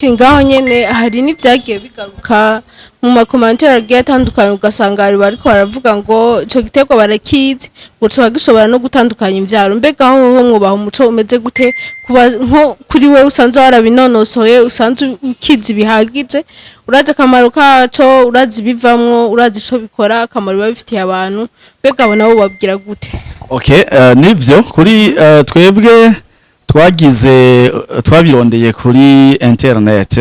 Ngaho nyene hari n'ivyagiye bigaruka mu ma commentaires agiye atandukanye, ugasanga hari bariko baravuga ngo ico giterwa barakizi, ngo coba gishobora no gutandukanya imvyaro. Mbega hoho mwubaha umuco umeze gute, kuba nko kuri wewe usanzwe warabinonosoye, usanzwe ukizi bihagije, urazi akamaro kaco, urazi ibivamwo, urazi ico bikora, akamaro biba bifitiye abantu, mbega abo nabo babwira gute? Okay, nivyo kuri twebwe twagize twabirondeye kuri internet.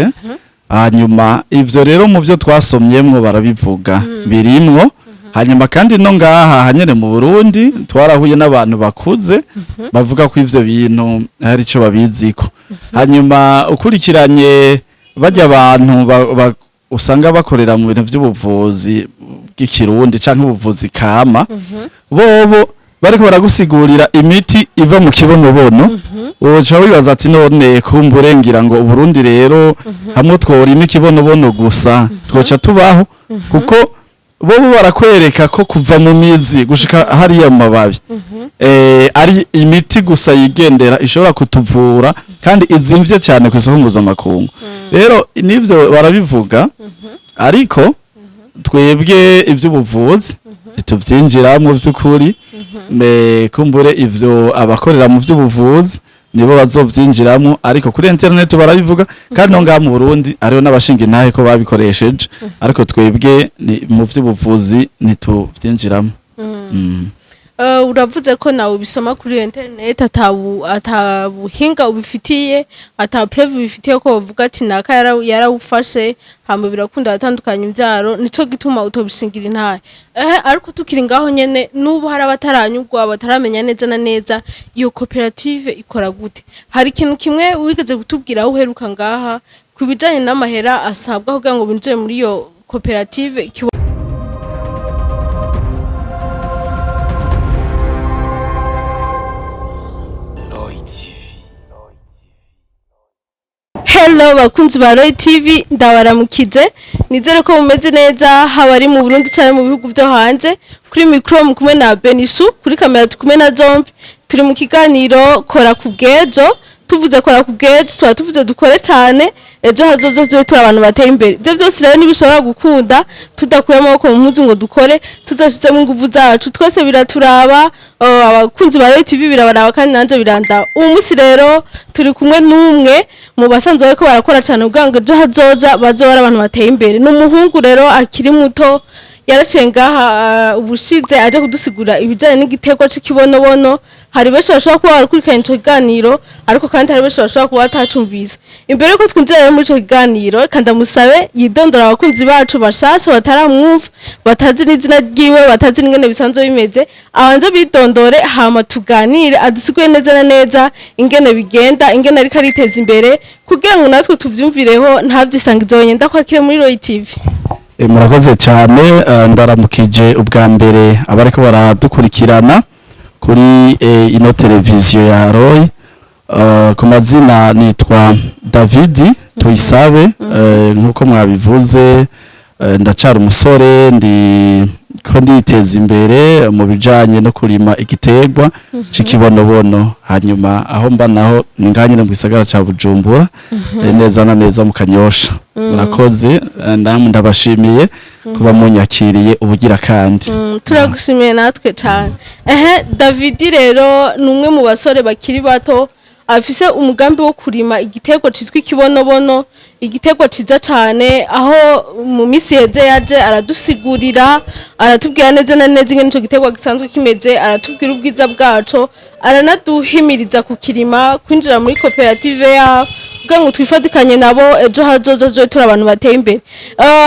Hanyuma ivyo rero mu byo twasomyemwo barabivuga birimwo. Hanyuma kandi no ngaha hanyene mu Burundi twarahuye n'abantu bakuze bavuga ko ivyo bintu hari ico babiziko. Hanyuma ukurikiranye bajya abantu usanga bakorera mu bintu vy'ubuvuzi bw'ikirundi canke ubuvuzi kama, bobo bariko baragusigurira imiti iva mu kibonobono, woca wibaza ati: "None kumbure ngira ngo Uburundi rero hamwe tworima ikibonobono gusa twoca tubaho?" Kuko bobo barakwereka ko kuva mu mizi gushika hariya mu mababi ari imiti gusa yigendera ishobora kutuvura kandi izimvye cyane ku isoko mpuzamakungu. Rero nivyo barabivuga, ariko twebwe ivy'ubuvuzi ntituvyinjiramwo vy'ukuri. Me kumbure ivyo abakorera mu vy'ubuvuzi nibo bazovyinjiramo, ariko kuri internet barabivuga, kandi no ngaha mu Burundi hariho n'abashinga intahe ko babikoresheje, ariko twebwe ni mu vy'ubuvuzi ntituvyinjiramo. Uravuze ko nawe ubisoma kuri internet, atabuhinga ubifitiye, ata preuve ubifitiye ko bavuga ati naka yarawufashe hama birakunda atandukanye imvyaro, nico gituma utobishingira intahe. Ariko tukiri ngaho nyene, n'ubu hari abataranyurwa, bataramenya neza na neza iyo koperative ikora gute. Hari ikintu kimwe wigeze kutubwira aho uheruka ngaha ku bijanye n'amahera asabwa kugira ngo binjire muri iyo koperative. Roy TV. Hello bakunzi ba Roy TV, ndabaramukije, nizere ko mumeze neza, haba ari mu Burundi cyangwa mu bihugu byo hanze. Kuri micro mu kumwe na Benishu, kuri kamera turi kumwe na Zombi. Turi mu kiganiro Kora ku Bwejo. Tuvuze kora ku bwejo, tuba tuvuze dukore cyane, ejo hazoza tube turi abantu bateye imbere. Ibyo byose rero ntibishobora gukunda tudakuye amaboko mu mpuzu ngo dukore, tudashizemo ingufu zacu. Twese biraturaba, abakunzi ba Roy TV birabaraba, kandi nanje birandaba. Uyu munsi rero turi kumwe n'umwe mu basanzwe bariko barakora cyane kugira ngo ejo hazoza bazobe ari abantu bateye imbere. Ni umuhungu rero akiri muto, yaraciye ngaha ubushize aje kudusigura ibijyanye n'igiterwa c'ikibonobono. Hari benshi bashobora kuba barakurikiranye ico kiganiro, ariko kandi hari benshi bashobora kuba batacumvise. Imbere yuko twinjira rero muri ico kiganiro, reka ndamusabe yidondora abakunzi bacu bashasha bataramwumva, batazi n'izina ryiwe, batazi n'ingene bisanzwe bimeze. Abanze bidondore, hama tuganire, adusigure neza na neza ingene bigenda, ingene ariko ariteza imbere, kugira ngo natwe tuvyumvireho, ntavyisangize wenyene. Ndakwakire muri Roy TV. Murakoze cyane. Ndaramukije ubwa mbere abariko baradukurikirana kuri ino televiziyo ya Roy. Ku mazina nitwa David Tuyisabe, nkuko mwabivuze, ndacara umusore, ndi ko nditeza imbere mu bijanye no kurima igiterwa c'ikibonobono. Hanyuma aho mba naho ni ngaha nyene mu gisagara ca Bujumbura, neza na neza mu Kanyosha. Murakoze, namwe ndabashimiye kuba munyakiriye ubugira kandi. Turagushimiye natwe cyane. David rero ni umwe mu basore bakiri bato afise umugambi wo kurima igiterwa citwa ikibonobono, igiterwa ciza cyane, aho mu minsi iheze yaje aradusigurira, aratubwira neza na neza ingene ico giterwa gisanzwe kimeze, aratubwira ubwiza bwaco, aranaduhimiriza kukirima, kwinjira muri koperative yabo kugira ngo twifatikanye nabo, ejo hazoza tuzobe turi abantu bateye imbere.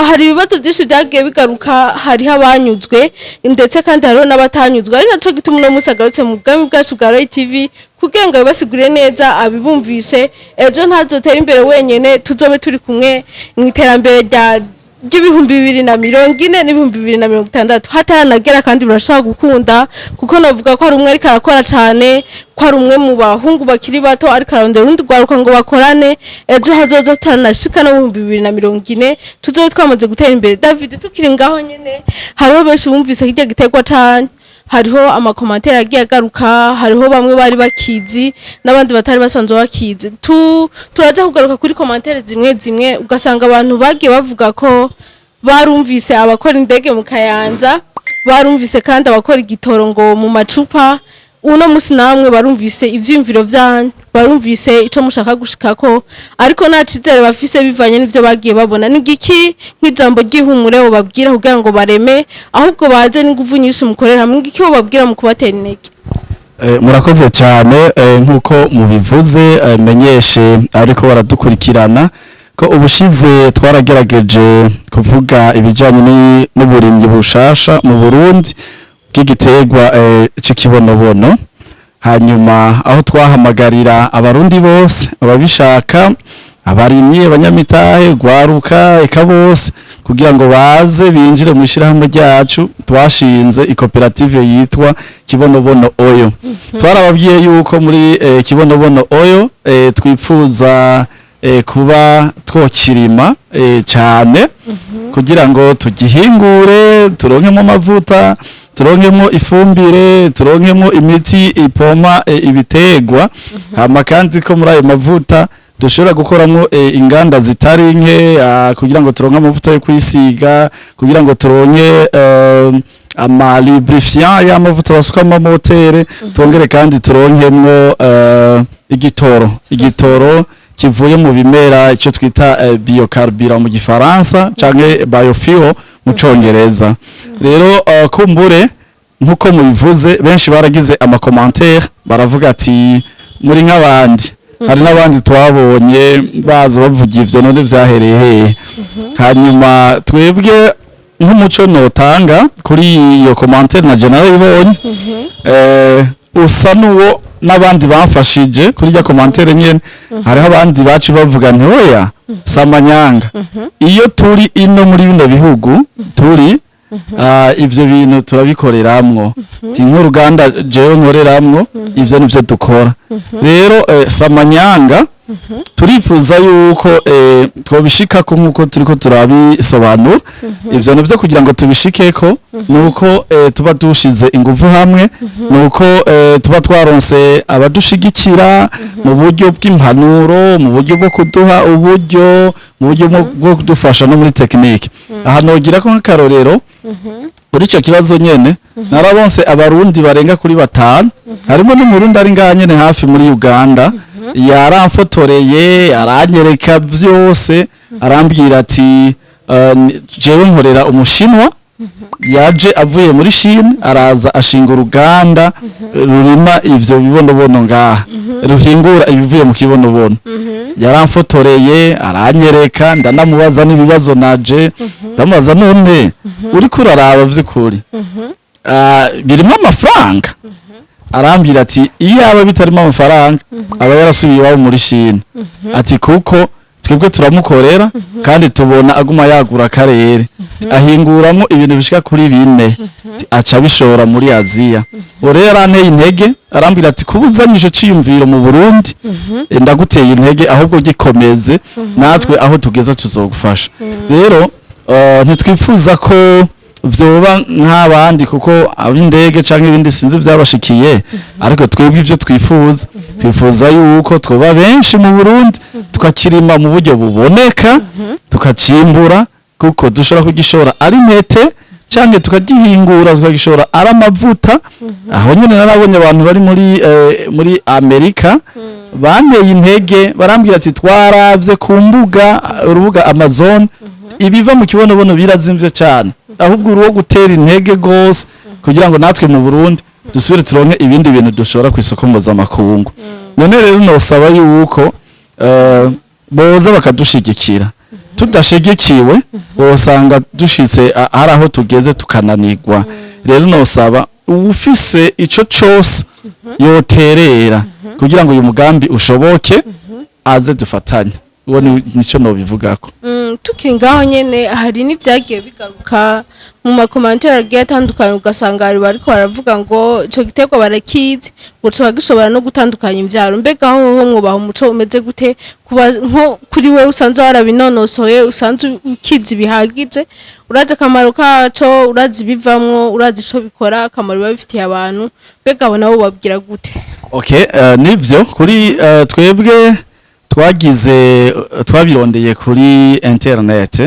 Hari ibibazo byinshi byagiye bigaruka, hariho abanyuzwe ndetse kandi hariho n'abatanyuzwe, ari naco gituma uno munsi agarutse mu bwami bwacu bwa Roy TV kugira ngo abibasigurire neza, abibumvishe, ejo ntazotere imbere wenyene, tuzobe turi kumwe mu iterambere rya ry'ibihumbi 2040 n'ibihumbi 2060 hataranagera. Kandi birashobora gukunda, kuko navuga ko hari umwe ariko arakora cyane, ko hari umwe mu bahungu bakiri bato ariko ararondera urundi rwaruka ngo bakorane, ejo hazoza tutanashika no mu 2040 tuzobe twamaze gutera imbere. David, tukiri ngaho nyene, hariho benshi bumvise kirya giterwa cane. Hariho ama commentaires agiye agaruka, hariho bamwe bari bakizi n'abandi batari basanzwe bakizi. Turaza kugaruka kuri commentaires zimwe zimwe, ugasanga abantu bagiye bavuga ko barumvise abakora indege mu Kayanza, barumvise kandi abakora igitoro ngo mu macupa. Uno musi namwe barumvise ivyiyumviro vyanyu, barumvise ico mushaka gushikako, ariko nta cizere bafise bivanye n'ivyo bagiye babona. Ni igiki nk'ijambo ry'ihumure babwira kugira ngo bareme, ahubwo baze n'inguvu nyinshi mukorera hamwe? Igiki babwira mu kubatera intege? Murakoze cyane. Nk'uko mubivuze, menyeshe ariko baradukurikirana ko ubushize twaragerageje kuvuga ibijyanye n'uburimyi bushasha mu Burundi bw'igiterwa c'ikibonobono, hanyuma aho twahamagarira Abarundi bose ababishaka, abarimyi, abanyamitahe, gwaruka, eka bose, kugira ngo baze binjire mu ishyirahamwe ryacu twashinze, ikoperative yitwa Kibonobono Oyo. Twarababwiye yuko muri Kibonobono Oyo twipfuza kuba twokirima cyane kugira ngo tugihingure, turonkemo amavuta, turonkemo ifumbire, turonkemo imiti ipoma ibitegwa, hama kandi ko muri ayo mavuta dushobora gukoramo inganda zitari nke, kugira ngo turonke amavuta yo kwisiga, kugira ngo turonke ama lubrifiant y'amavuta basuka mu motere, twongere kandi turonkemwo igitoro kivuye mu bimera, icyo twita biocarburant mu Gifaransa canke biofuel mu Congereza. Rero kumbure nkuko mubivuze, benshi baragize ama commentaires, baravuga ati muri nk'abandi. Hari n'abandi twabonye baza bavuga ivyo, none vyahereye hehe? Hanyuma twebwe nk'umuco notanga kuri iyo commentaire, na je narayibonye, usa n'uwo n'abandi bamfashije kuri rya commentaire nyene. Hariho abandi baci bavuga nti oya, samanyanga, iyo turi ino muri bino bihugu turi, ivyo bintu turabikoreramwo, ti nk'uruganda jewe nkoreramwo, ivyo nivyo dukora. Rero samanyanga, turifuza yuko twobishikako nk'uko turiko turabisobanura. Ivyo navyo kugira ngo tubishikeko nuko tuba dushize inguvu hamwe, nuko tuba twaronse abadushigikira mu buryo bw'impanuro, mu buryo bwo kuduha uburyo, mu buryo bwo kudufasha no muri technique. Aha nogira ko nk'akarorero kuri ico kibazo nyene, narabonse Abarundi barenga kuri batanu, harimo n'Umurundi ari ngaha nyene hafi muri Uganda, yaramfotoreye, aranyereka vyose, arambwira ati jewe nkorera Umushinwa yaje avuye muri Chine, araza ashinga uruganda rurima ivyo bibonobono ngaha, ruhingura ibivuye mu kibonobono. Yaramfotoreye, aranyereka, ndanamubaza n'ibibazo naje ndamubaza: none uriko uraraba vy'ukuri, birimo amafaranga? Arambwira ati iyo aba bitarimo amafaranga aba yarasubiye iwabo muri Chine, ati kuko twebwe turamukorera kandi tubona aguma yagura akarere, ahinguramo ibintu bishika kuri bine, aca abishora muri Aziya. Uwo rero yaranteye intege, arambwira ati kuba uzanye ico ciyumviro mu Burundi, ndaguteye intege, ahubwo gikomeze, natwe aho tugeze tuzogufasha. Rero ntitwifuza ko vyoba nk'abandi, kuko ab'indege canke ibindi sinzi vyabashikiye, ariko twebwe ivyo twifuza, twifuza yuko twoba benshi mu Burundi, tukakirima mu buryo buboneka, tukacimbura, kuko dushobora kugishora ari ntete canke tukagihingura tukagishora ari amavuta. Aho nyene narabonye abantu bari muri Amerika banteye intege, barambwira ati twaravye ku mbuga, urubuga Amazon, ibiva mu kibonobono birazimvye cyane, ahubwo uruwo gutera intege gose kugira ngo natwe mu Burundi dusubire turonke ibindi bintu dushora ku isoko mpuzamakungu. None rero nosaba yuko boza bakadushigikira. Tudashigikiwe bosanga dushitse hari aho tugeze tukananirwa. Rero nosaba uwufise ico cose yoterera kugira ngo uyu mugambi ushoboke, aze dufatanye. Uwo nico nobivugako. Tukiri ngaho nyene, hari n'ivyagiye bigaruka mu ma commentaires agiye atandukanye, ugasanga hari bariko baravuga ngo ico giterwa barakizi, ngo coba gishobora no gutandukanya imvyaro. Mbega hoho mwubaha umuco umeze gute, kuba nko kuri wewe usanzwe warabinonosoye, usanzwe ukizi bihagije, urazi akamaro kaco, urazi ibivamwo, urazi ico bikora, akamaro biba bifitiye abantu? Mbega abo nabo babwira gute? Okay, nivyo, kuri twebwe twagize twabirondeye kuri internet.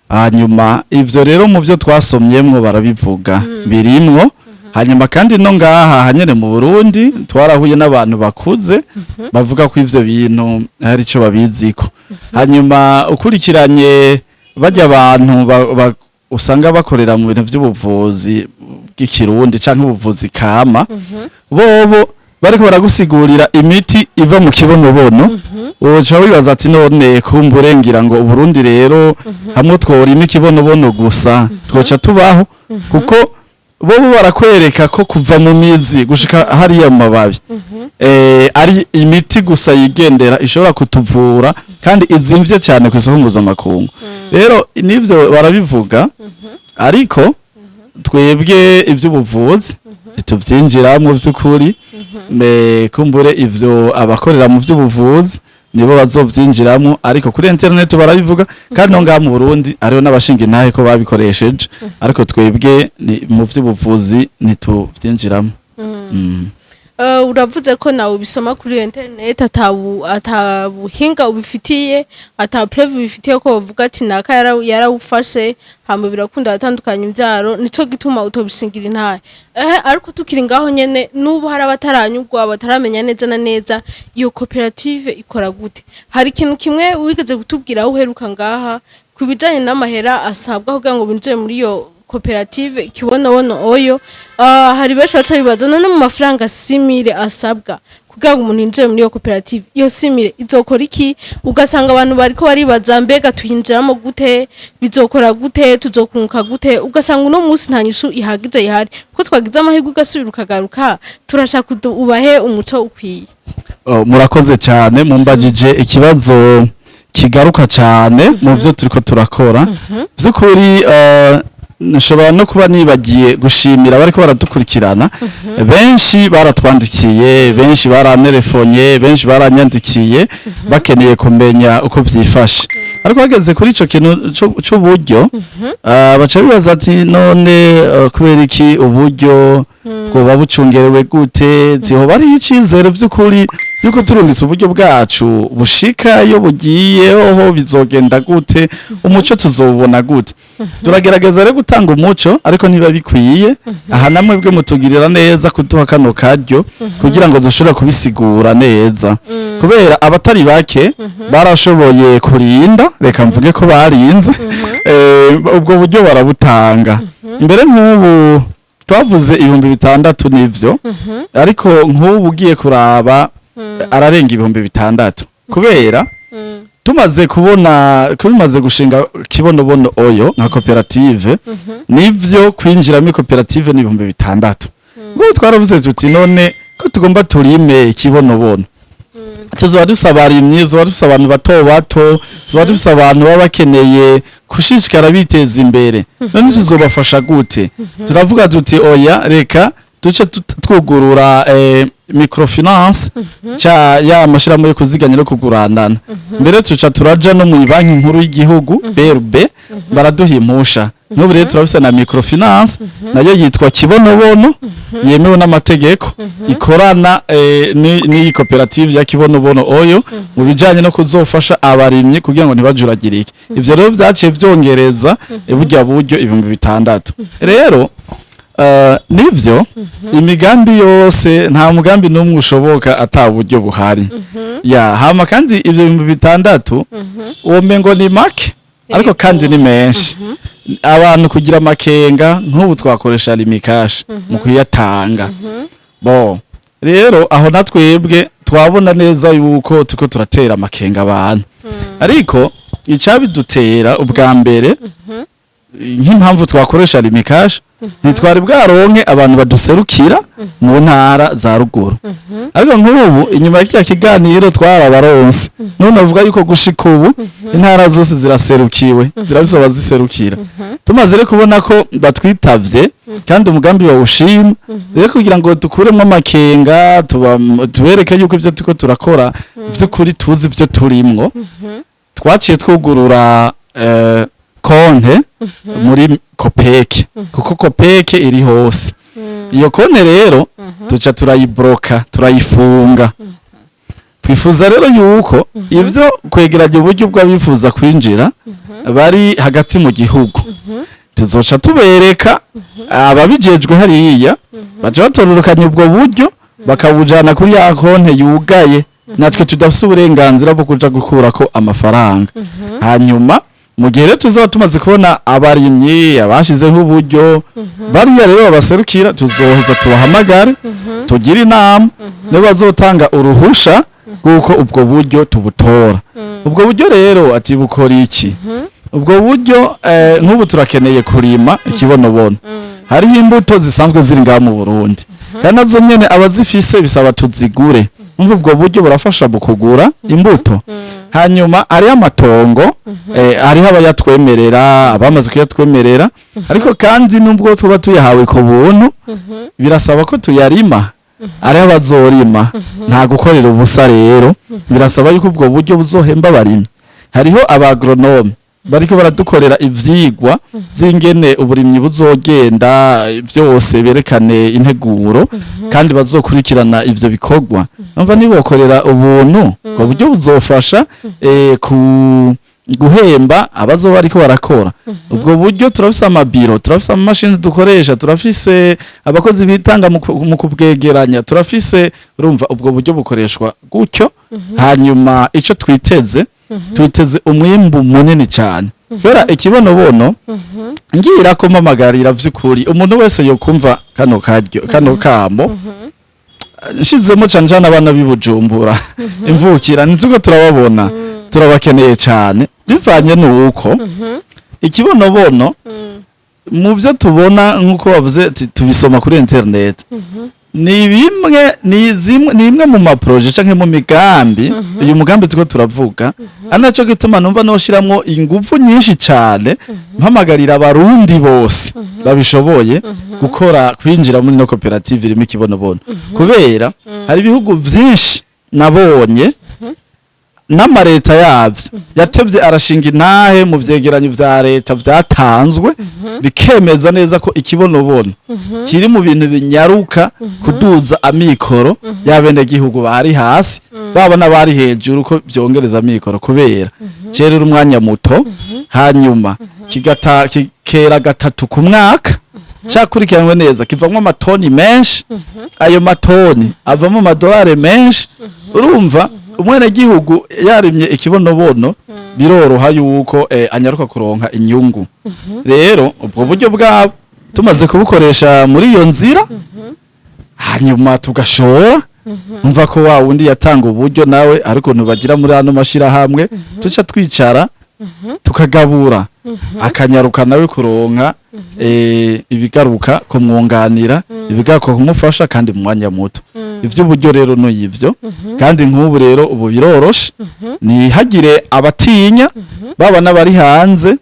Hanyuma ivyo rero mu byo twasomyemwo barabivuga, birimwo. Hanyuma kandi no ngaha hanyene mu Burundi twarahuye n'abantu bakuze bavuga ko ivyo bintu hari ico babiziko. Hanyuma ukurikiranye bajya abantu usanga bakorera mu bintu by'ubuvuzi bw'ikirundi canke ubuvuzi kama, bobo bariko baragusigurira imiti iva mu kibonobono, woca wibaza ati: "None kumbure ngira ngo Uburundi rero hamwe tworima ikibonobono gusa twoca tubaho?" Kuko bobo barakwereka ko kuva mu mizi gushika hariya mu mababi ari imiti gusa yigendera ishobora kutuvura kandi izimvye cyane ku isoko mpuzamakungu. Rero nivyo barabivuga, ariko twebwe ivy'ubuvuzi ntituvyinjiramwo vy'ukuri. Me kumbure ivyo abakorera mu vy'ubuvuzi nibo bazovyinjiramo, ariko kuri internet barabivuga, kandi no ngaha mu Burundi hariho n'abashinga intahe ko babikoresheje, ariko twebwe ni mu vy'ubuvuzi ntituvyinjiramo. Uravuze ko nawe ubisoma kuri internet, atabuhinga ubifitiye, ata preuve ubifitiye ko bavuga ati naka yarawufashe hama birakunda atandukanye imbyaro, nico gituma utobishingira intahe. Ariko tukiri ngaho nyene, n'ubu hari abataranyurwa, bataramenya neza na neza iyo koperative ikora gute. Hari ikintu kimwe wigeze kutubwira aho uheruka ngaha ku bijanye n'amahera asabwa kugira ngo binjire muri iyo koperative Ikibonobono Oil. Hari benshi baca bibaza: none mu mafaranga 6000 asabwa kugira ngo umuntu yinjire muri iyo koperative, iyo 6000 izokora iki? Ugasanga abantu bariko baribaza: mbega tuyinjiramo gute? Bizokora gute? Tuzokunguka gute? Ugasanga uno munsi nta nyishu ihagije ihari. Ko twagize amahirwe ugasubira ukagaruka, turashaka ubahe umuco ukwiye. Oh, murakoze cyane, mumbajije ikibazo kigaruka cyane mu byo turiko turakora. By'ukuri nshobora no kuba nibagiye gushimira bariko baradukurikirana. Benshi baratwandikiye, benshi baranterefonye, benshi baranyandikiye bakeneye kumenya uko vyifashe. Ariko hageze kuri ico kintu c'uburyo, baca bibaza ati: "None kubera iki uburyo bwoba bucungerewe gute? Zihoba ari icizere vy'ukuri yuko turungitse uburyo bwacu bushika iyo bugiye? Hoho bizogenda gute? Umuco tuzowubona gute?" Turagerageza rero gutanga umuco, ariko ntiba bikwiye. Aha namwe bwe mutugirira neza kuduha kano karyo kugira ngo dushobore kubisigura neza, kubera abatari bake barashoboye kurinda, reka mvuge ko barinze ubwo buryo barabutanga. Mbere nk'ubu twavuze 6000, nivyo, ariko nk'ubu ugiye kuraba ararenga 6000, kubera tumaze kubona, tumaze gushinga Kibonobono Oil nka koperative, nivyo kwinjiramo koperative ni 6000. Ngo twaravuze tuti: "None ko tugomba turime ikibonobono, tuzoba dufise abarimyi, tuzoba dufise abantu bato bato, tuzoba dufise abantu baba bakeneye gushishikara biteza imbere, none tuzobafasha gute?" Turavuga tuti: "Oya, reka duce twugurura microfinance ca ya mashirahamwe yo kuziganya no kuguranana." Mbere tuca turaja no mu banki nkuru y'igihugu BRB, baraduha impusha. N'ubu rero turafise na microfinance, nayo yitwa Kibonobono, yemewe n'amategeko, ikorana n'iyi koperative ya Kibonobono Oil mu bijanye no kuzofasha abarimyi kugira ngo ntibajuragirike. Ivyo rero vyaciye vyongereza burya buryo 6000. Rero nivyo, imigambi yose, nta mugambi n'umwe ushoboka ata buryo buhari. Ya hama kandi ivyo 6000 uwo mengo ni make, ariko kandi ni menshi. Abantu kugira amakenga, nk'ubu twakoresha Lumicash mu kuyatanga. Bo rero aho natwebwe twabona neza yuko turiko turatera amakenga abantu, ariko icabidutera ubwa mbere Nk'impamvu twakoresha Lumicash, ntitwari bwaronke abantu baduserukira mu ntara za ruguru, ariko nk'ubu inyuma y'ikiriya kiganiro twarabaronse. None avuga yuko gushika ubu intara zose ziraserukiwe, zirafise abaziserukira. Tumaze rero kubona ko batwitavye kandi umugambi bawushima, rero kugira ngo dukuremo amakenga, tubereke yuko ivyo turiko turakora vy'ukuri tuzi ivyo turimwo, twaciye twugurura konte muri COOPEC, kuko COOPEC iri hose. Iyo konte rero tuca turayibloka, turayifunga. Twifuza rero yuko ivyo kwegeranya uburyo bw'abifuza kwinjira bari hagati mu gihugu, tuzoca tubereka ababijejwe hariya, baca batororokanya ubwo buryo bakabujana kuri ya konte yugaye, natwe tudafise uburenganzira bwo kuja gukurako amafaranga. Hanyuma mu gihe rero tuzaba tumaze kubona abarimyi abashizeho uburyo, bariya rero babaserukira, tuzoheza tubahamagare, tugire inama, nibo bazotanga uruhusha rw'uko ubwo buryo tubutora. Ubwo buryo rero ati bukora iki? Ubwo buryo, nk'ubu turakeneye kurima ikibonobono. Hariho imbuto zisanzwe ziri ngaha mu Burundi, kandi nazo nyene abazifise bisaba tuzigure. Umva, ubwo buryo burafasha mu kugura imbuto. Hanyuma hariho amatongo, hariho abayatwemerera, abamaze kuyatwemerera, ariko kandi nubwo tuba tuyahawe ku buntu, birasaba ko tuyarima. Hariho abazorima, nta gukorera ubusa. Rero birasaba yuko ubwo buryo buzohemba abarimyi. Hariho aba agronome bariko baradukorera ivyigwa vy'ingene uburimyi buzogenda byose, berekane integuro kandi bazokurikirana ivyo bikorwa. Numva nibokorera ubuntu, ubwo buryo buzofasha ku guhemba abazoba bariko barakora. Ubwo buryo, turafise amabiro, turafise amamashini dukoresha, turafise abakozi bitanga mu kubwegeranya, turafise. Urumva, ubwo buryo bukoreshwa gutyo. Hanyuma ico twiteze, twiteze umwimbu munini cyane, kubera ikibonobono ngira ko mpamagarira vy'ukuri umuntu wese yokumva kano karyo, kano kamo nshizemo, cane cane abana b'i Bujumbura imvukira, ntituko turababona, turabakeneye cyane, bivanye nuko ikibonobono mu byo tubona, nk'uko bavuze ati tubisoma kuri internet, ni bimwe, ni zimwe, ni imwe mu ma projets canke mu migambi. Uyu mugambi turiko turavuga, ari naco gituma numva noshiramwo ingufu nyinshi cane, mpamagarira Abarundi bose babishoboye gukora, kwinjira muri no koperative irimo ikibonobono, kubera hari ibihugu vyinshi nabonye n'amareta yavyo yatevye arashinga intahe mu vyegeranyo vya leta vyatanzwe, bikemeza neza ko ikibonobono kiri mu bintu binyaruka kuduza amikoro y'abenegihugu bari hasi, baba n'abari hejuru, ko vyongereza amikoro kubera cerera umwanya muto, hanyuma kigata kikera gatatu ku mwaka, cakurikiranwe neza, kivamwo amatoni menshi, ayo matoni avamo amadolari menshi. Urumva, umwenegihugu yarimye ikibonobono biroroha yuko anyaruka kuronka inyungu. Rero ubwo buryo bwabo tumaze kubukoresha muri iyo nzira, hanyuma tugashora, umva ko wa wundi yatanga uburyo nawe, ariko ntubagira muri ano mashirahamwe, tuca twicara tukagabura, akanyaruka nawe kuronka ibigaruka kumwunganira, ibigaruka kumufasha, kandi mu mwanya muto. Ivy'uburyo rero n'ivyo. Kandi nk'ubu rero ubu biroroshe, ntihagire abatinya, baba n'abari hanze.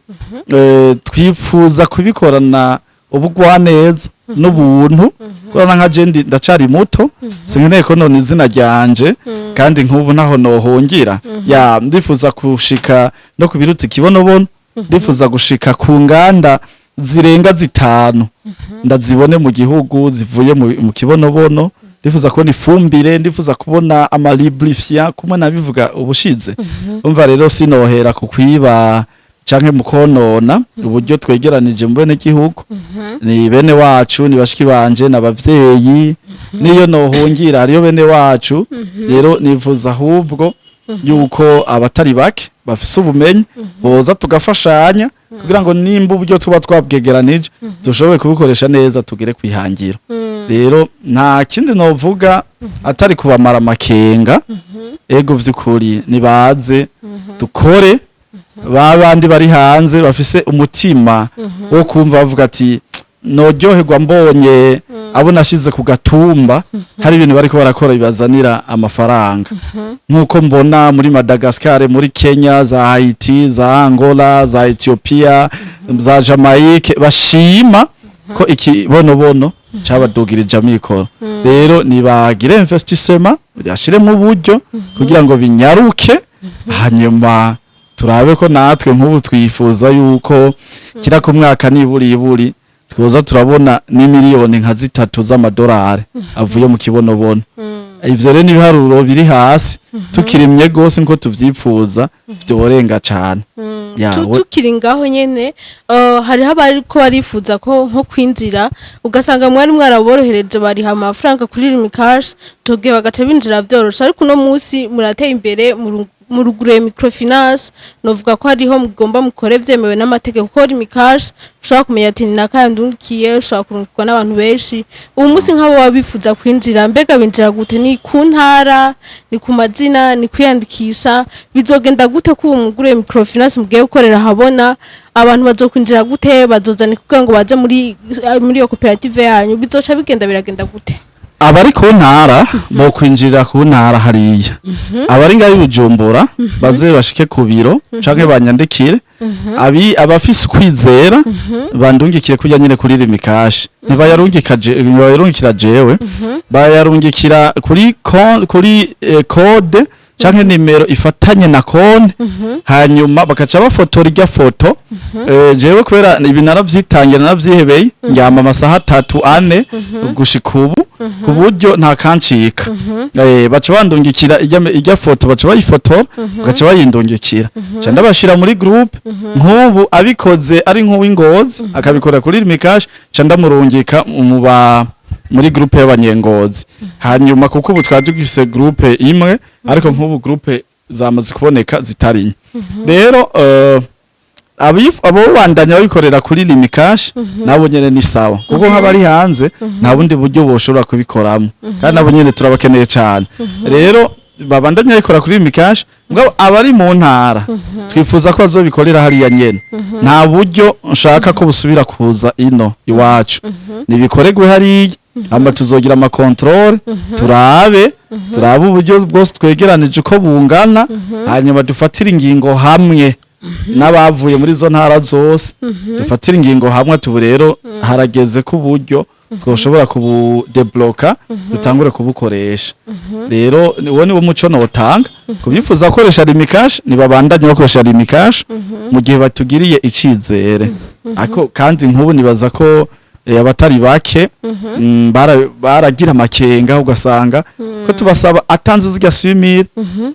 Twifuza kubikorana ubugwaneza n'ubuntu, kubera nka je ndacari muto, sinkeneye ko none izina ryanje, kandi nk'ubu ntaho nohungira. Ya, ndifuza kushika no kubiruta ikibonobono, ndifuza gushika ku nganda zirenga 5 ndazibone mu gihugu zivuye mu kibonobono. Ndifuza kubona ifumbire, ndifuza kubona ama lubrifiant, kumwe nabivuga ubushize. Umva rero, sinohera ku kwiba canke mu konona uburyo twegeranije mu bene gihugu. Ni bene wacu, ni bashiki banje n'abavyeyi, niyo nohungira hariyo bene wacu. Rero nifuza ahubwo yuko abatari bake bafise ubumenyi boza tugafashanya, kugira ngo nimba uburyo tuba twabwegeranije dushobore kubikoresha neza, tugere kwihangira. Rero nta kindi novuga atari kubamara amakenga. Ego, vy'ukuri nibaze dukore. Ba bandi bari hanze bafise umutima wo kumva bavuga ati: "Noryoherwa mbonye abo nashize ku gatumba hari ibintu bariko barakora bibazanira amafaranga," nk'uko mbona muri Madagascar, muri Kenya, za Haiti, za Angola, za Ethiopia, za Jamaica, bashima ko ikibonobono cabadugirije amikoro. Rero nibagire investissement, bashiremo uburyo kugira ngo binyaruke, hanyuma turabe ko natwe nk'ubu twifuza yuko kira ku mwaka niburi iburi twoza turabona n'imiliyoni nka 3 z'amadolari avuye mu kibonobono. Ivyo rero n'ibiharuro biri hasi, tukirimye gose nko tuvyipfuza vyorenga cane. Ya, Tukiri ngaho nyene, hariho abariko barifuza ko nko kwinjira, ugasanga mwari mwaraborohereje, bariha amafaranga kuri Lumicash tugiye bagaca binjira vyoroshe, ariko uno munsi murateye imbere, muruguruye microfinance. Novuga ko hariho mugomba mukore vyemewe n'amategeko, kuko Lumicash ushobora kumenya ati ni nakayandungikiye, ushobora kurungikwa n'abantu benshi. Ubu munsi nk'abo baba bifuza kwinjira, mbega binjira gute? Ni ku ntara, ni ku mazina, ni kwiyandikisha, bizogenda gute ko ubu muguruye microfinance mugiye gukorera habona? Abantu bazokwinjira gute? Bazozana kugira ngo baze muri iyo koperative yanyu? Bizoca bigenda, biragenda gute? Abari ku ntara bo kwinjirira ku ntara hariya, abari ngaho i Bujumbura baze bashike ku biro canke banyandikire. Abi abafise ukwizera bandungikire kurya nyene kuri Lumicash. Ntibayarungika, ntibayarungikira jewe, bayarungikira kuri code canke nimero ifatanye na konti, hanyuma bakaca bafotora irya foto. Jewe kubera ibi naravyitangira, naravyihebeye, ndyama amasaha 3, 4 gushika ubu, ku buryo nta kancika. Baca bandungikira irya foto, baca bayifotora, bagaca bayindungikira, ca ndabashira muri groupe. Nk'ubu abikoze ari nk'uw'Ingozi akabikora kuri Lumicash, ca ndamurungika mu ba muri groupe y'Abanyengozi. Hanyuma kuko ubu twari dufise groupe imwe, ariko nk'ubu groupe zamaze kuboneka zitari nke. Rero abo bandanya babikorera kuri Lumicash nabo nyene ni sawa, kuko nk'abari hanze nta bundi buryo boshobora kubikoramo, kandi nabo nyene turabakeneye cane. Rero babandanya babikora kuri Lumicash, mugabo abari mu ntara twifuza ko bazobikorera hariya nyene. Nta buryo nshaka ko busubira kuza ino iwacu, nibikoregwe hariya, hama tuzogira ama contrôle, turabe uburyo bwose twegeranije uko bungana, hanyuma dufatire ingingo hamwe n'abavuye muri zo ntara zose, dufatire ingingo hamwe tubu rero harageze ko uburyo twoshobora kubudébloqua, dutangure kubukoresha. Rero uwo ni wo muco notanga kubifuza gukoresha Lumicash, nibabandanye bakoresha Lumicash mu gihe batugiriye icizere. Ariko kandi nk'ubu nibaza ko abatari bake baragira amakenga, ugasanga ko tubasaba atanze zirya 6000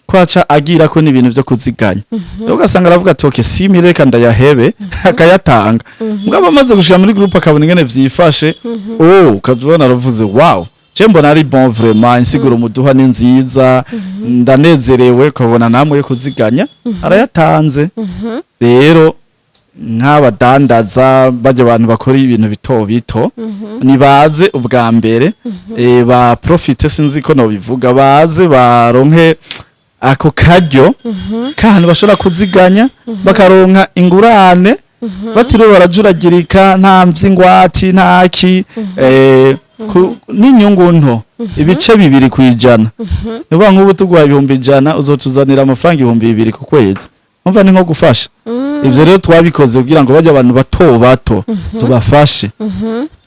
ko aca agira ko n'ibintu vyo kuziganya. Rero ugasanga aravuga ati: "Okay, 6000 reka ndayahebe," akayatanga. Mugabo amaze gushika muri groupe akabona ingene vyifashe, oh, ukabona aravuze: "Wow, je mbona ari bon vraiment, insiguro muduha ni nziza, ndanezerewe." Ukabona namwe yo kuziganya arayatanze. Rero nk'abadandaza bajya, abantu bakora ibintu bito bito, nibaze ubwa mbere ba profite, sinzi ko nobivuga, baze baronke ako karyo k'ahantu bashobora kuziganya, bakaronka ingurane batiriwe barajuragirika, nta mvy'ingwati, ntaki, n'inyungu nto, 2%. Niba nk'ubu tuguha 100,000, uzotuzanira amafaranga 2000 ku kwezi. Umva, ni nko gufasha. Ivyo rero twabikoze kugira ngo bajye abantu bato bato tubafashe,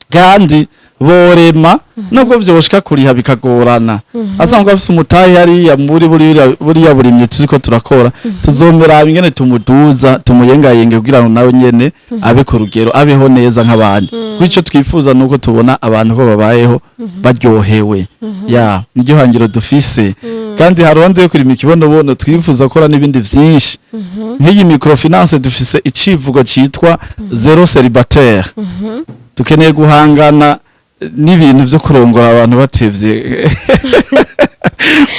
kandi borema nubwo vyoshika kuriha bikagorana, asanzwe afise umutahe hariya muri buriya burimyi turiko turakora, tuzomera ingene tumuduza, tumuyengayenge kugira ngo nawe nyene abe ku rugero, abeho neza nk'abandi. Kuko ico twifuza nuko tubona abantu ko babayeho baryohewe, ya niryo hangiro dufise. Kandi haruhande yo kurima ikibonobono, twifuza gukora n'ibindi vyinshi. Nk'iyi microfinance dufise icivugo citwa zéro célibataire. Dukeneye guhangana n'ibintu vyo kurongora abantu batevye.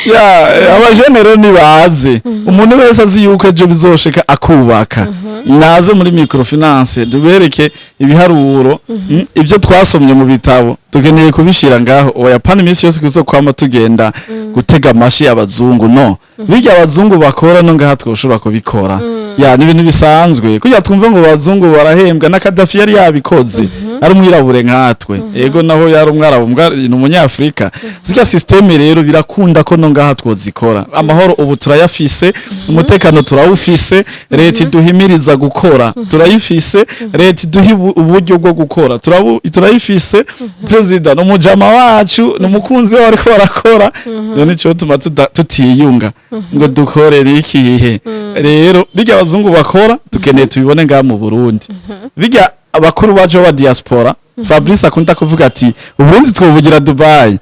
Ya abajene rero nibaze, umuntu wese azi yuko ejo bizoshika akubaka, naze muri microfinance tubereke ibiharuro, ivyo twasomye mu bitabo. Dukeneye kubishira ngaho. Oya, pana iminsi yose kuzokwama tugenda gutega amashi abazungu. No bijya abazungu bakora, no ngaha twoshobora kubikora. Ya, ni ibintu bisanzwe kugira twumve ngo abazungu barahembwa. Na Kadafi yari yabikoze, ari umwirabure nkatwe. Ego, naho yari umwarabu, mbwa ni umunyafrika. Zirya système rero birakunda ko no ngaha twozikora. Amahoro ubu turayafise, umutekano turawufise, leta iduhimiriza gukora turayifise, leta iduha uburyo bwo gukora turayifise. Perezida ni umujama wacu, ni umukunzi we, ariko barakora. None ico tuma tutiyunga ngo dukorere ikihe? Rero bijya abazungu bakora dukeneye tubibone ngaha mu Burundi. Bijya abakuru bacu ba diaspora, Fabrice akunda kuvuga ati Uburundi twobugira Dubai.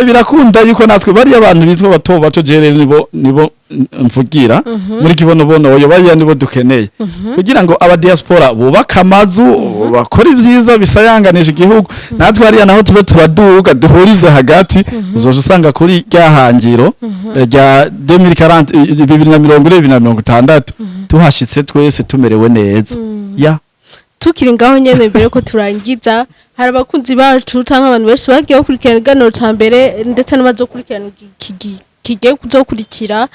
Birakunda yuko natwe bariya abantu bitwa bato bato, jere nibo mvugira muri kibonobono, oyo bariya nibo dukeneye kugira ngo aba diaspora bubake amazu, bakora ivyiza bisayanganisha igihugu, natwe hariya naho tube turaduga, duhurize hagati. Uzoja usanga kuri rya hangiro rya 2040, 2040, 2060, tuhashitse twese tumerewe neza, ya. Tukiri ngaho nyene, mbere ko turangiza, hari abakunzi bacu canke abantu benshi bagiye bakurikirana ikiganiro ca mbere, ndetse n'abazokurikirana kigiye kuzokurikira,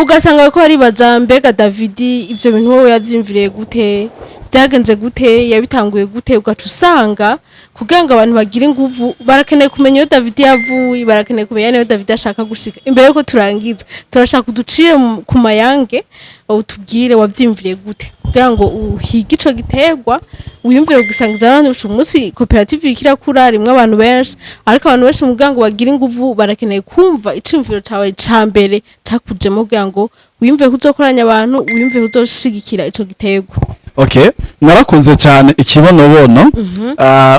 ugasanga ko baribaza: mbega Davidi ivyo bintu wowe yavyiyumviriye gute? Byagenze gute? Yabitanguye gute? Ugaca usanga kugira ngo abantu bagire inguvu, barakeneye kumenya iyo David yavuye, barakeneye kumenya niyo David ashaka gushika. Imbere yuko turangiza, turashaka uducire ku mayange, utubwire wavyiyumviriye gute kugira ngo uhige ico giterwa, wiyumvire gusangiza abandi. Uyu munsi koperative iriko irakura, rimwe abantu benshi, ariko abantu benshi mu kugira ngo bagire inguvu barakeneye kumva iciyumviro cawe ca mbere cakujemo kugira ngo wiyumvire kuzokoranya abantu, wiyumvire kuzoshigikira ico giterwa. Okay, narakoze cyane ikibonobono.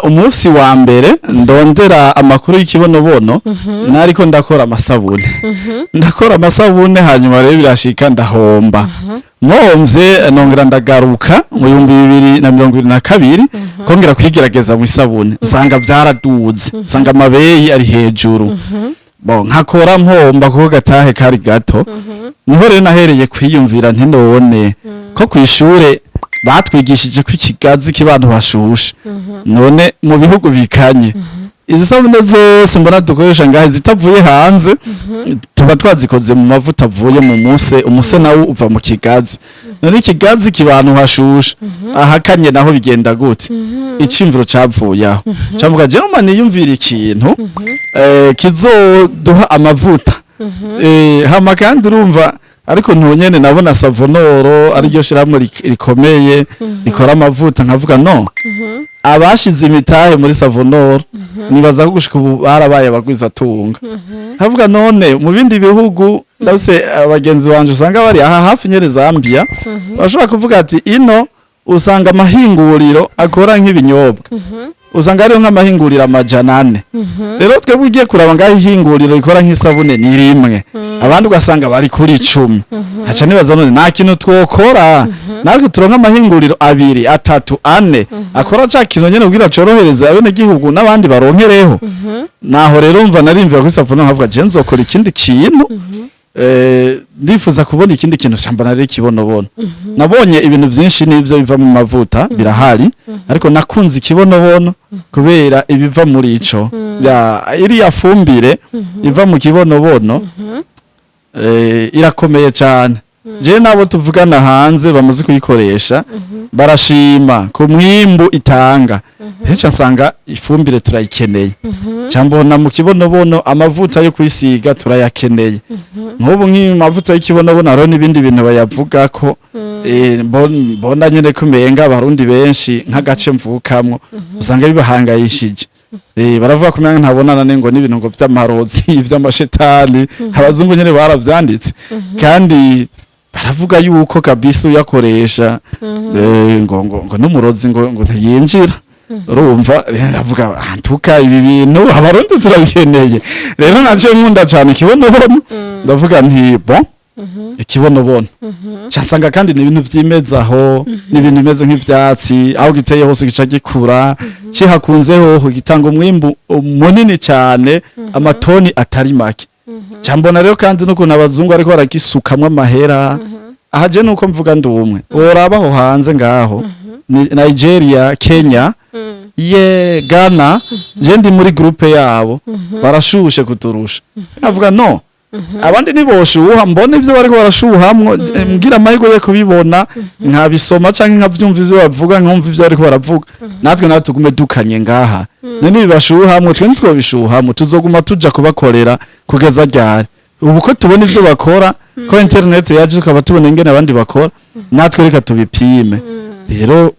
Umunsi wa mbere ndondera amakuru y'ikibonobono, nariko ndakora amasabune. Ndakora amasabune, hanyuma rero birashika ndahomba. Mpomvye nongera ndagaruka mu 2022 kongera kwigerageza mu isabune, nsanga vyaraduze, nsanga amabeyi ari hejuru. Bon, nkakora mpomba kuko gatahe kari gato. Niho rero nahereye kwiyumvira nti none ko kwishure batwigishije ko ikigazi kibantu bashushe, none mu bihugu bikanye izi sabune zose mbona dukoresha ngahe zitavuye hanze, tuba twazikoze mu mavuta avuye mu muse, umuse nawo uva mu kigazi, none ikigazi kibantu hashushe, ahakanye naho bigenda gute? Icimviro cavuye aho, cavuga jewe niyumvira ikintu kizoduha amavuta. Hama kandi urumva ariko ntonyene nabona Savonor ariryo shirahamwe rikomeye rikora amavuta, nkavuga no abashize imitahe muri Savonor nibaza ko gushika ubu barabaye abagwizatunga. Nkavuga none mu bindi bihugu, ndabise abagenzi banje usanga bari aha hafi nyere Zambia, bashobora kuvuga ati ino usanga amahinguriro akora nk'ibinyobwa, usanga hariho nk'amahinguriro 400. Rero twebwe ugiye kuraba ngaho ihinguriro rikora nk'isabune ni rimwe, abandi ugasanga bari kuri 10. Haca nibaza none nta kintu twokora natwe turonka amahinguriro abiri, atatu, ane akora ca kintu nyene kugira corohereze abenegihugu n'abandi baronkereho? Naho rero mva narimvira kuri savone, nkavuga je nzokora ikindi kintu. Ndifuza kubona ikindi kintu shamba nari kibonobono. Nabonye ibintu vyinshi n'ivyo biva mu mavuta birahari, ariko nakunze ikibonobono kubera ibiva muri ico, ya iriya fumbire iva mu kibonobono irakomeye cyane. Je nabo tuvugana hanze bamaze kuyikoresha barashima ku mwimbu itanga. Henshi nsanga ifumbire turayikeneye, cyambona mu kibonobono amavuta yo kwisiga turayakeneye. Nk'ubu nk'amavuta y'ikibonobono hariho n'ibindi bintu bayavuga ko mbona nyene ko umenga abarundi benshi nk'agace mvukamwo usanga bibahangayishije. Baravuga ko umenga ntabonana ngo n'ibintu ngo vy'amarozi, vy'amashetani. Abazungu nyene baravyanditse, kandi baravuga yuko kabisa uyakoresha ngo n'umurozi ngo ntiyinjira. Urumva ndavuga antuka ibi bintu abarundi turabikeneye. Rero naje nkunda cyane ikibonobono, ndavuga nti bon, ikibonobono nsanga kandi ni ibintu vyimezaho, ni ibintu bimeze nk'ivyatsi, aho giteye hose gica gikura, kihakunze hoho gitanga umwimbu munini cyane, amatoni atari make. Cambona rero kandi n'ukuntu abazungu ariko baragisukamwo amahera. Aha je nuko mvuga ndi umwe, woraba aho hanze ngaho ni Nigeria, Kenya. Ye Ghana, je ndi muri groupe yabo, barashushe kuturusha. Avuga no abandi ntiboshuha, mbona ivyo bariko barashuhamwo, mbwira amahirwe yo kubibona, nkabisoma canke nkavyumva ivyo bavuga, nkumva ivyo bariko baravuga. Natwe nawe tugume dukanye ngaha. None bibashuhamwo, twe ntitwobishuhamwo, tuzoguma tuja kubakorera kugeza ryari? Ubu ko tubona ivyo bakora, ko internet yaje tukaba tubona ingene abandi bakora, natwe reka tubipime. Rero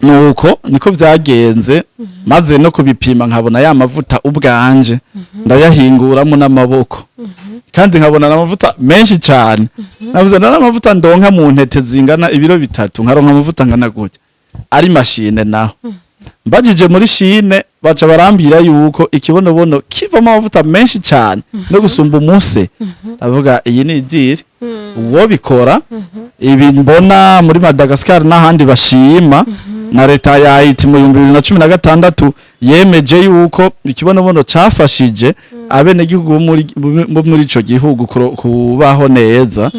nuko niko vyagenze. Maze no kubipima, nkabona ya mavuta ubwanje ndayahinguramo n'amaboko, kandi nkabona n'amavuta menshi cyane. Navuze nari amavuta ndonka mu ntete zingana ibiro 3, nkaronka amavuta angana gutya ari machine. Naho mbajije muri Chine, baca barambwira yuko ikibonobono kivamo amavuta menshi cyane no gusumba umuse. Ndavuga iyi ni idiri uwo bikora. Ibi mbona muri Madagascar n'ahandi bashima, na leta ya Haiti mu 2016 yemeje yuko ikibonobono cafashije abenegihugu bo muri ico gihugu kubaho neza.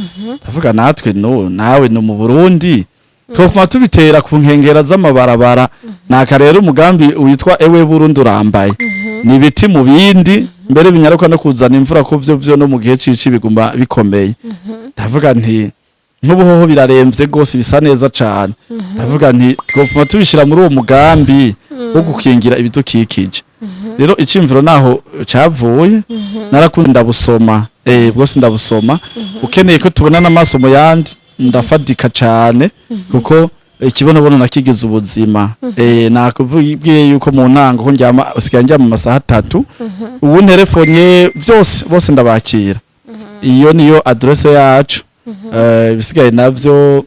Ndavuga natwe no nawe no mu Burundi twofuma tubitera ku nkengera z'amabarabara. Naka rero umugambi witwa Ewe Burundi urambaye, ni ibiti mu bindi mbere binyaruka no kuzana imvura, ko vyo no mu gihe cici biguma bikomeye. Ndavuga nti nk'ubuhoho biraremvye gose, bisa neza cane. Ndavuga nti twofuma tubishira muri uwo mugambi wo gukingira ibidukikije. Rero icimviro naho cavuye, narakunze ndabusoma, bwose ndabusoma. Ukeneye ko tubona n'amaso mu yandi, ndafadika cane, kuko ikibonobono nakigize ubuzima. Nakubwiye yuko mu ntango ko ndyama, usigaye ndyama amasaha 3. Ubu nterefonye byose, bose ndabakira. Iyo niyo adresse yacu. Ibisigaye navyo,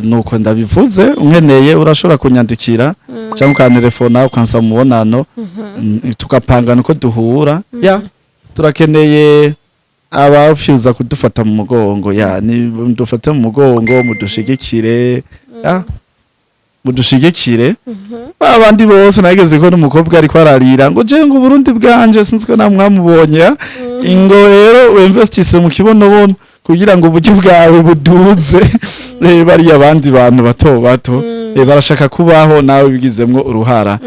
nuko ndabivuze. Unkeneye urashobora kunyandikira cyangwa ukantelefona, ukansaba umubonano, tugapangana uko duhura. Ya, turakeneye abafuza kudufata mu mugongo. Ya, ni dufate mu mugongo, mudushigikire, ya, mudushigikire. Babandi bose nageze ko n'umukobwa ariko ararira ngo je ngo Burundi bwanje, sinzi ko namwamubonye ya. Ingo rero w'investisse mu kibonobono kugira ngo uburyo bwawe buduze. Bariya abandi bantu bato bato barashaka kubaho, nawe bigizemwo uruhara.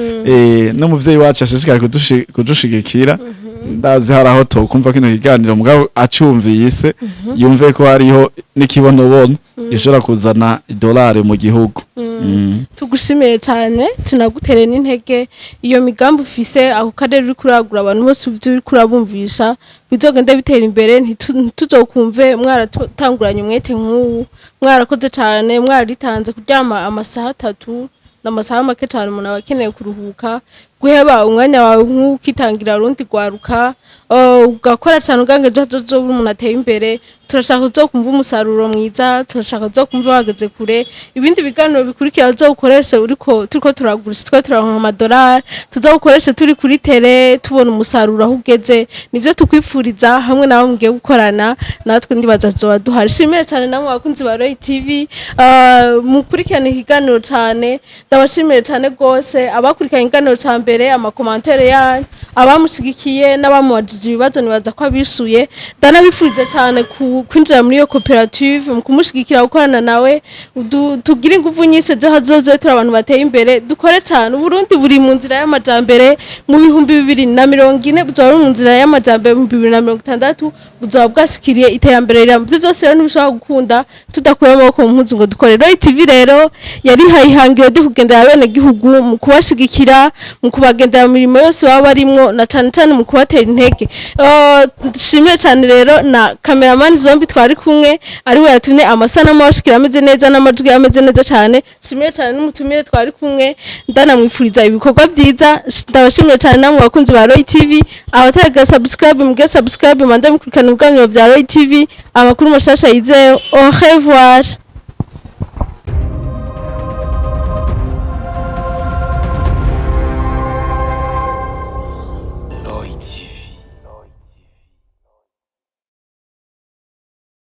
N'umuvyeyi wacu ashishikaye kudushigikira. Ndazi hari aho tokumva kino kiganiro, mugabo acumvise yumve ko hariho n'ikibonobono gishobora kuzana idolari mu gihugu. Tugushimire cyane, tunagutere n'intege. Iyo migambi ufise, ako karere uri kuragura, abantu bose ibyo uri kurabumvisha bizogenda bitera imbere. Ntituzokumve mwaratanguranye umwete nk'ubu. Mwarakoze cyane, mwaritanze kuryama amasaha 3 n'amasaha make cyane. Umuntu aba akeneye kuruhuka. Guheba umwanya wawe nk'ukitangira urundi rwaruka, ugakora cyane ugange ejo hazoza umuntu ateye imbere. Turashaka uzokumva umusaruro mwiza, turashaka uzokumva wageze kure. Ibindi biganiro bikurikira uzokoreshe uriko turiko turagurisha, twe turaronka amadolari, tuzawukoreshe turi kuri tele, tubona umusaruro aho ugeze. Nivyo tukwifuriza hamwe nawe mugiye gukorana natwe. Ndibaza tuzoba duhari. Shimire cyane namwe bakunzi ba Roy TV, mukurikirana ikiganiro cyane. Ndabashimire cyane rwose abakurikiranye ikiganiro ca mbere, ama commentaires yanyu, abamushigikiye n'abamubajije ibibazo, nibaza ko abishuye. Ndanabifuriza cyane kwinjira muri iyo koperative, mu kumushigikira, gukorana nawe, tugire ingufu nyinshi. Ejo hazoze turi abantu bateye imbere, dukore cyane. Uburundi buri mu nzira y'amajambere. Mu 2040 buzoba buri mu nzira y'amajambere, mu 2060 buzoba bwashikiriye iterambere rirambye. Ivyo byose rero ntibishobora gukunda tudakuye amaboko mu mpuzu ngo dukore. Roy TV rero yarihaye ihangiro ryo kugendera bene gihugu, mu kubashigikira, mu kubagendera mu mirimo yose baba barimwo, na cane cane mu kubatera intege. Nshimire cyane rero na cameraman Zombi twari kumwe, ari we yatumye amasanamu abashikira ameze neza n'amajwi ameze neza cyane. Nshimire cyane n'umutumire twari kumwe, ndanamwifuriza ibikorwa byiza. Ndabashimire cyane namwe bakunzi ba Roy TV. Abataraga subscribe, muge subscribe, manda mukurikirana ibiganiro bya Roy TV, amakuru mashasha yizewe. Au revoir.